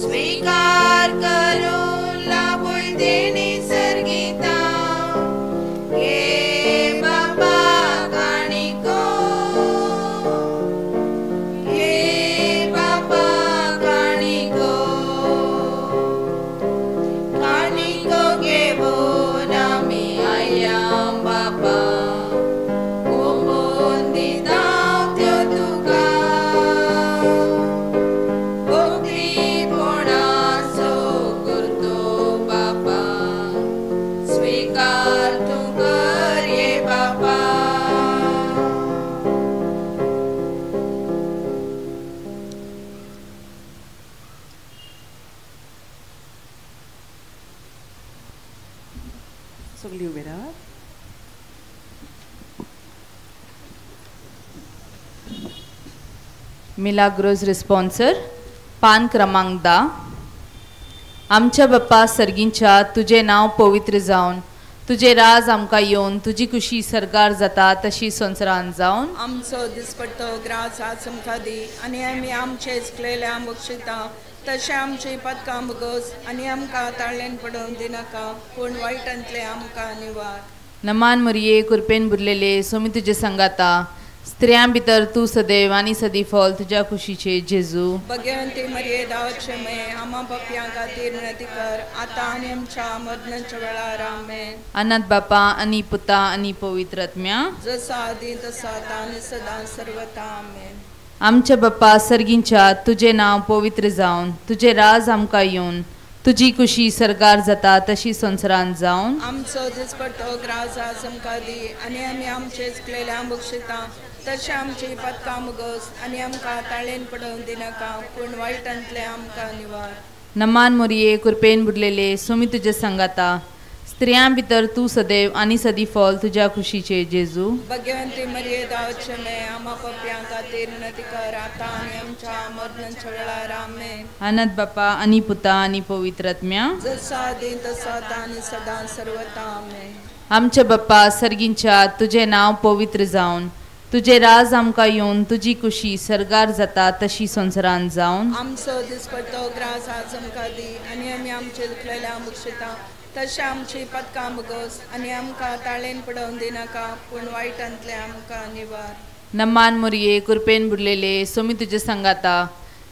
स्वीकार करून लाभय देणी सर्गिता. घे बाबा काणिको, घे बाबा काणिको, काणिको घेवन आमी आयल्या बापा, ओपोवन दिता त्यो तुका, भक्तीपणाचो गुर्तो बापा, स्वीकार तूं कर रे बापा. सगळीं उबी रावात. मिलाग्रोज रिस्पॉन्सर पान क्रमांक 10. आमच्या बाप्पा सर्गींच्या, तुजें नांव पवित्र जावन, तुजें राज आमकां येवन, तुजी खुशी सरकार जाता तशी संवसारांत जावन. आमचो दिसपट्टो ग्रास आज आमकां दी, आनी आमी आमचे चुकलेल्या बक्षिता तशें आमची पदकां भोगोस, आनी आमकां ताळ्यान पडोवंक दिनाका, पूण वायटांतलें आमकां निवार. नमान मरिये, कुरपेन बुरलेले, सोमी तुजे संगाता, स्त्रियां भितर तूं सदैव आनी सदीफल तुज्या खुशीचे जेजू. भगवंती मरिये दावचे मे, आमा बापयां खातीर विनंती कर, आतां आनी आमच्या मरणाच्या वेळार. आमेन. अनाथ बापा आनी पुता आनी पवित्र आत्म्या, जसो आदी तसो आतां आनी सदां सर्वता. आमेन. आमच्या बाप्पा सर्गींच्या, तुजें नांव पवित्र जावन, तुजें राज आमकां येवन, तुजी कुशी सरकार जाता तशी संवसारांत जावन आमचो दिसपट्टो ग्रास आज आमकां दी आनी आमी आमचे चुकलेल्या बक्षिता तशें आमची पदकां मुगोस आनी आमकां ताळेन पडोवन दिनाका पूण वायटांतलें आमकां निवार. नमान मोरये कृपेन बुडलेले सोमी तुजे सांगाता स्त्रियां भितर तूं सदैव आनी सदी फॉल तुज्या खुशीचे जेजू. भगवंती मरिये दावचे मे आमा पप्यां खातीर विनंती कर आतां आनी आमच्या मरणाच्या वेळार. आमेन. आनंद बापा आनी पुता आनी पवित्र आत्म्या जसो आदी तसो आतां आनी सदां सर्वता. आमेन. आमच्या बाप्पा सर्गींच्या तुजें नांव पवित्र जावन तुजें राज आमकां येवन तुजी कुशी सर्गार जाता तशी संवसारांत जावन आमचो दिसपट्टो ग्रास आज आमकां दी आनी आमी आमचे चुकलेल्या बक्षिता तशें आमची पदकां मुगोस आनी आमकां ताळेन पडोवन दिनाका पूण वायटांतलें आमकां निवार. नमान मोरये कृपेन बुडलेले सोमी तुजे सांगाता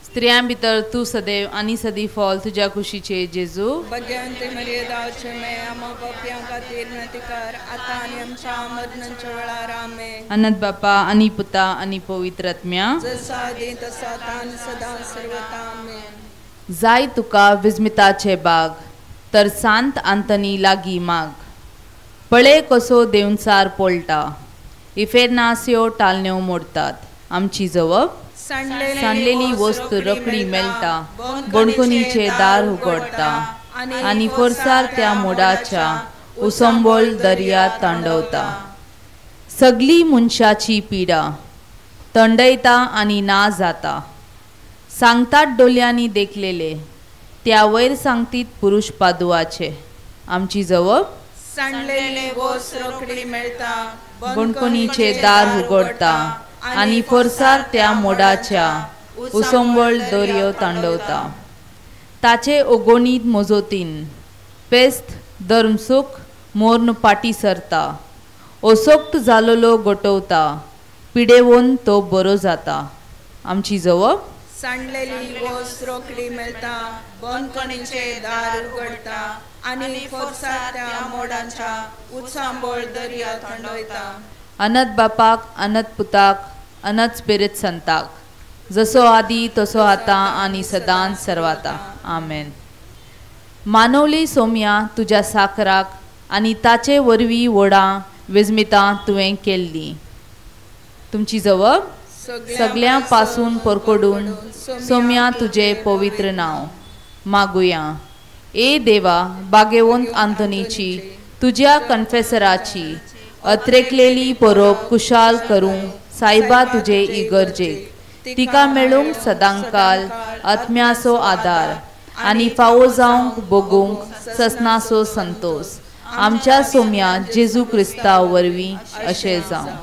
स्त्रियां भितर तूं सदैव आनी सदी फॉल तुज्या कुशीचे जेजू. भगवंती मरिये दावचे मे आमा पप्यां खातीर विनंती कर आतां आनी आमच्या मरणाच्या वेळार. आमेन. अनंत बापा आनी पुता आनी पवित्र आत्म्या जसो आदी तसो आतां आनी सदां सर्वता. आमेन. जाय तुका विस्मिताचे बाग तर सांत आंतनी लागीं माग पळे कसो देवचार पोळटा इफेर्नास्यो टालण्यो मोडतात आमची जवप सांडलेली वस्तू रोखडी मेळटा बणकुनीचे दार उगडटा आनी फोर्सार त्या मोडाच्या उसंबोळ दर्या तांडवता सगली मनशाची पिडा तंडयता आनी ना जाता सांगतात डोल्यांनी देखलेले त्या वयर सांगतीत पुरुष पादुआचे आमची जवप सांडलेले वस्त रोखडी मेळटा बणकुनीचे दार उगडटा आनी फोर्सार त्या मोडाच्या उसंबळ दर्यो तांडवता ताचे ओगोणीत मोजोतीन पेस्त धर्मसूख मोर्न पाटी सरता ओसोक्त जालोलो गोटवता पिडेवन तो बरो जाता आमची जवप सांडलेली वस्त रोखडी मेळटा बंदखणीचे दार उगडटा आनी फोर्सार त्या मोडांच्या उचांबळ दर्या थंडयता. अनंत बापाक अनंत पुताक अनंत स्पिरीत संताक जसो आदी तसो आतां आनी सदांच सर्वाता. आमेन. मानवली सोम्या तुज्या साकराक आनी ताचे वरवीं व्हडां विस्मितां तुवें केल्लीं तुमची जवब सगळ्यां पासून परकोडून सोम्या तुजें पवित्र नांव मागुया. ए देवा बागेवंत आंतोनीची तुज्या कन्फेसराची अत्रेकलेली परोब कुशाल करूंक सायबा तुजे इगर्जेक तिका मेळूंक सदांकाल आत्म्याचो आदार आनी फावो जावंक भोगूंक ससनाचो संतोस आमच्या सोम्या जेजू क्रिस्ता वरवीं अशें जावं.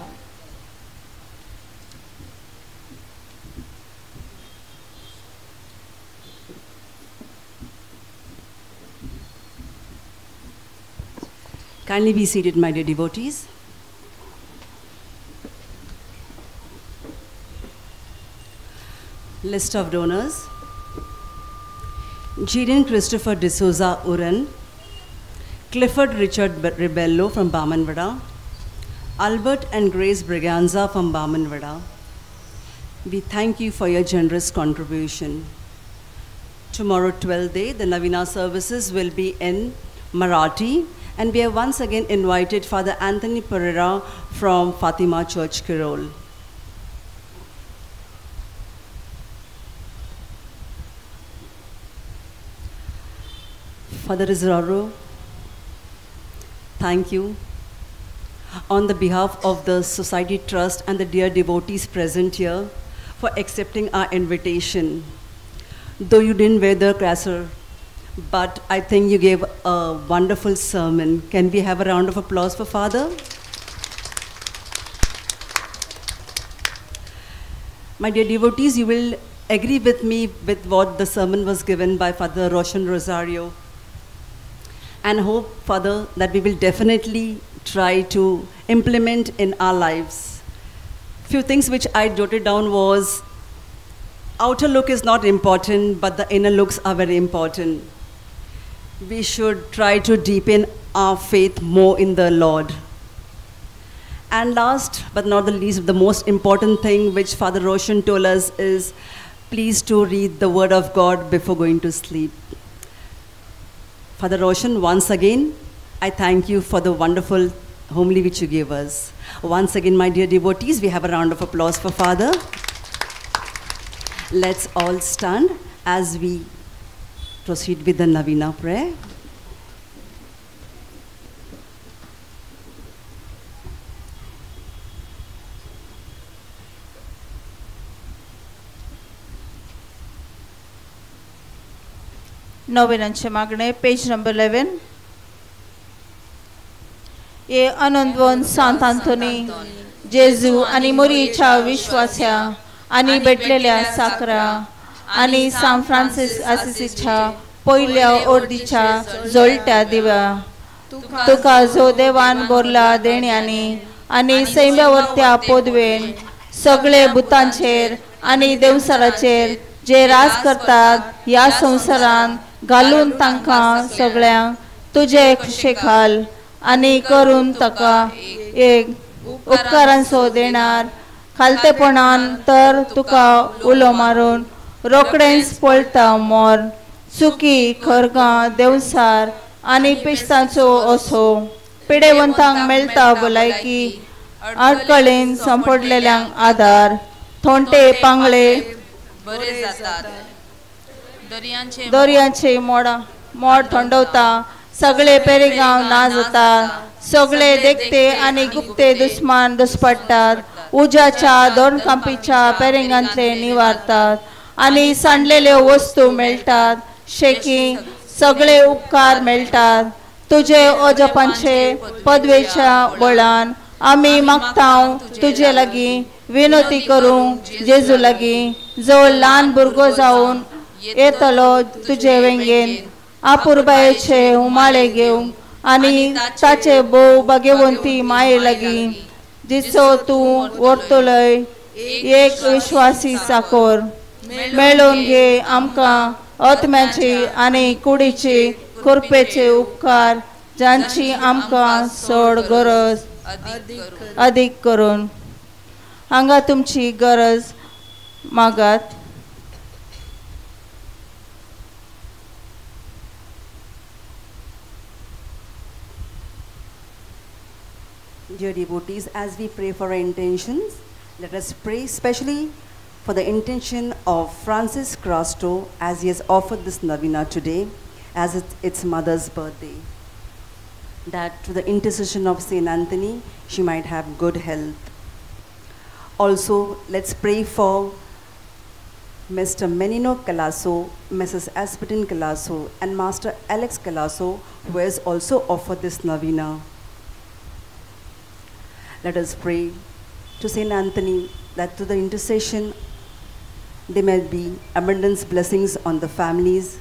Kindly be seated, my dear devotees. List of donors. Jaden Christopher D'Souza Uran, Clifford Richard Rebello from Bamanvada, Albert and Grace Braganza from Bamanvada. We thank you for your generous contribution. Tomorrow, 12th day, the Navina services will be in Marathi, and we have once again invited Father Anthony Pereira from Fatima Church, Kirol. Father Rosario, thank you. On the behalf of the Society Trust and the dear devotees present here for accepting our invitation. Though you didn't wear the cassock, but I think you gave a wonderful sermon. Can we have a round of applause for Father? My dear devotees, you will agree with me with what the sermon was given by Father Roshan Rosario. And hope, Father, that we will definitely try to implement in our lives. Few things which I jotted down was, outer look is not important, but the inner looks are very important. We should try to deepen our faith more in the Lord. And last but not the least, the most important thing which Father Roshan told us is, please to read the Word of God before going to sleep. Father Roshan, once again, I thank you for the wonderful homily which you gave us. Once again, my dear devotees, we have a round of applause for Father. Let's all stand as we proceed with the Novena prayer. नोवेनांचे मागणे, पेज number 11. ये अनंतवन सांत आंतोनी जेजू आनी मोरयेच्या विश्वास्या आनी भेटलेल्या साकरा आनी सान Francis आसिसीच्या पयल्या ओर्दीच्या जोळट्या दिव्या, तुका जो देवान बोरला देण्यांनी आनी सैम्या वरत्या पोदवेन सगळे भुतांचेर आनी देवसाराचेर जे राज करतात ह्या संवसारान घालून तांकां सगळ्यांक तुजे खुशे खाल आनी करून ताका एक उपकारांचो देणार खालतेपणान तर तुका उलो मारून रोखडेंच पळता मोर चुकी खरगां देवसार आनी पिश्तांचो असो पिडेवंतांक मेळटा भलायकी आडकळेन सांपडलेल्यांक आदार थोंटे पांगळे बरे जातात, दर्यांचे मोड थंडवता, सगळे पेरेगांव ना जाता, सगळे देखते आनी गुप्ते दुस्मान दुस्पडटात, उज्याच्या दोनकांपीच्या पेरेंगांतले निवारतात आनी सांडलेल्यो वस्तू मेळटात, शेकी सगळे उपकार मेळटात. तुजे अजपांचे पदवेच्या बळान आमी मागता तुजे लागीं विनवती करूंक जेजू लागीं जो ल्हान भुरगो जावन येतलो तुजे वेंगेन आपुरबायेचे उमाळे घेवंक आनी ताचे भोव भाग्यवंती माये लागीं जिचो तूं व्हरतलोय एक विश्वासी चाकोर मेळोवन घे आमकां आत्म्याची आनी कुडीची कृपेचे उपकार जांची आमकां चड गरज अदीक करून. हांगा तुमची गरज मागात. Dear devotees, as we pray for our intentions, let us pray especially for the intention of Francis Crasto as he has offered this novena today, as it's mother's birthday, that through the intercession of Saint Anthony, she might have good health. Also, let's pray for Mr. Menino Calasso, Mrs. Aspertin Calasso, and Master Alex Calasso, who has also offered this novena. Let us pray to Saint Anthony that through the intercession there may be abundance blessings on the families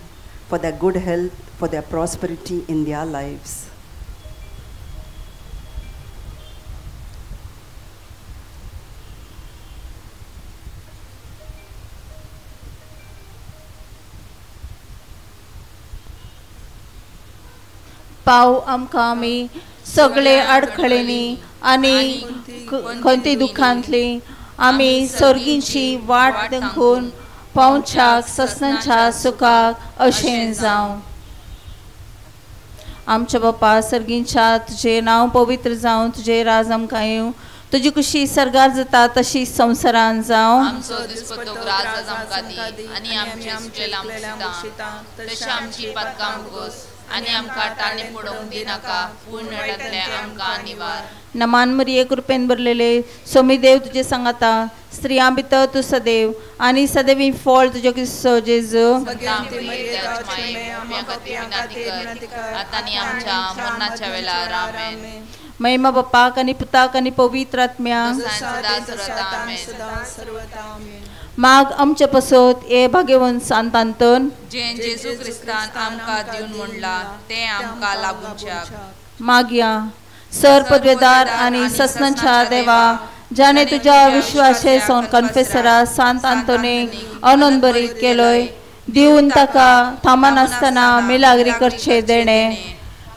for their good health, for their prosperity in their lives. पाव आमकां आमी सगळे आडखळींनी आनी खंती दुखांतली आमी सर्गींची वाट देखून पावच्याक ससनाच्या सुखाक अशें जावं. आमच्या बापा सर्गींच्या तुजें नांव पवित्र जावं, तुजें राज आमकां येवं, तुजी कुशी सर्गार जाता तशी संवसारान जावं. आमचो दिसपट्टो ग्रास आमकां दी आनी आमचे चुकलेल्या तशें आमची पातकां मुगोस आनी आमकां ताणे पडोवंक दिनाका पूण नडतले आमकां निवार. नमान मरिये कृपेन भरलेले सोमी देव तुजे सांगाता, स्त्रियां भितर तूं सदैव आनी सदैवी फळ तुज्या क्रिस्तो जेजू. महिमा बापाक आनी पुताक आनी पवित्र आत्म्याक. माग आमचे पसत हे भाग्यवंत सांत आंतोन जें जेजू क्रिस्तान आमकां दिवन म्हणलां तें आमकां लागूच्याक. मागया सर पदवेदार आनी ससनाच्या देवा, ज्याने तुज्या विश्वासे सौन कन्फेसरा सांत आंतोनीक अनंतभरीत केलोय, दिवन ताका थांबनासतना मिलाग्री करचे देणे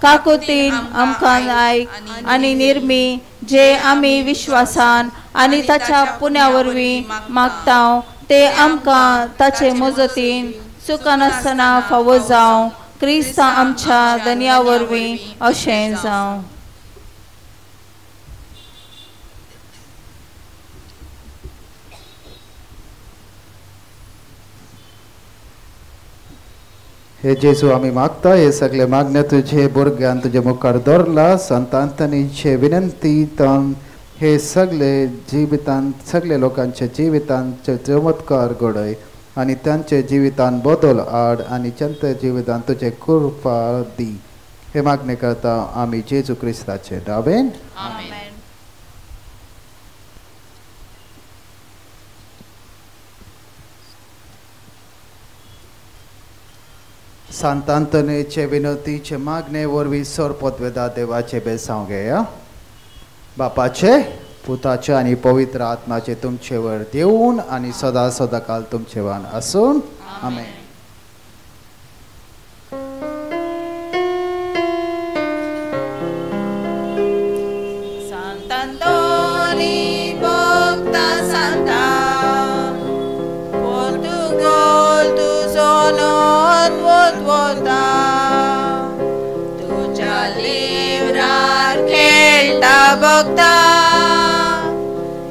काकुतीन आमकां आयक आनी निर्मी जे आमी विश्वासान आनी ताच्या पुण्या वरवीं मागता ते आमकां ताचे मजतीन चुकनासतना फावो जावं. क्रिस्ता आमच्या धनया वरवीं अशें जावं. हे जेजू आमी मागता हे सगळे मागणे तुझे भुरग्यान तुजे मुखार दवरला. संत अंतनीचे विनंती तन हे सगळे जिवितान सगळे लोकांच्या जिवितांचे चमत्कार घडय आनी तांचे जिवितान बदल हाड आनी तांच्या जिवितान तुजे कृपा दी. हे मागणे करता आमी जेजू क्रिस्ताचे नांवान. आमेन. संत अंतनीचे विनंतीचे मागणे वरवीं सरपतवेदा देवाचे बेसांव घेया. बापाचे पुताचे आनी पवित्र आत्माचे तुमचेवर देऊन आनी सदा सदा काल तुमचे वान आसून. आमेन. बघता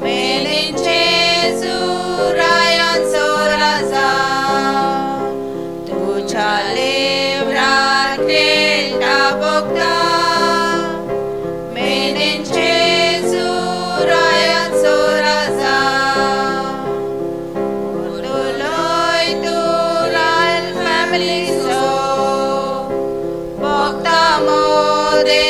मेलींचे सुरायांचो राजा तुझ्या लेवरार खेळटा बघता मेलींचे सुरायांचो राजा उरलोय तूं रॉयल फॅमिलीचो बघता मोदे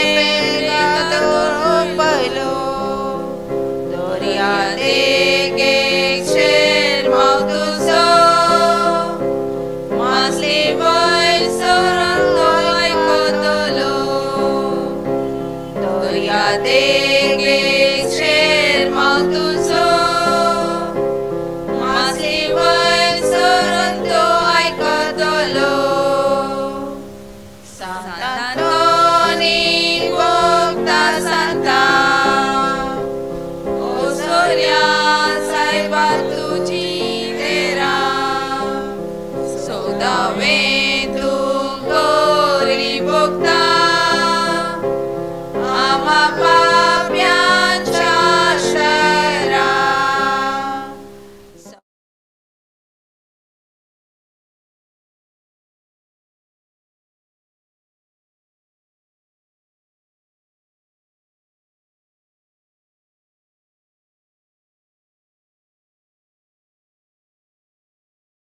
Amen.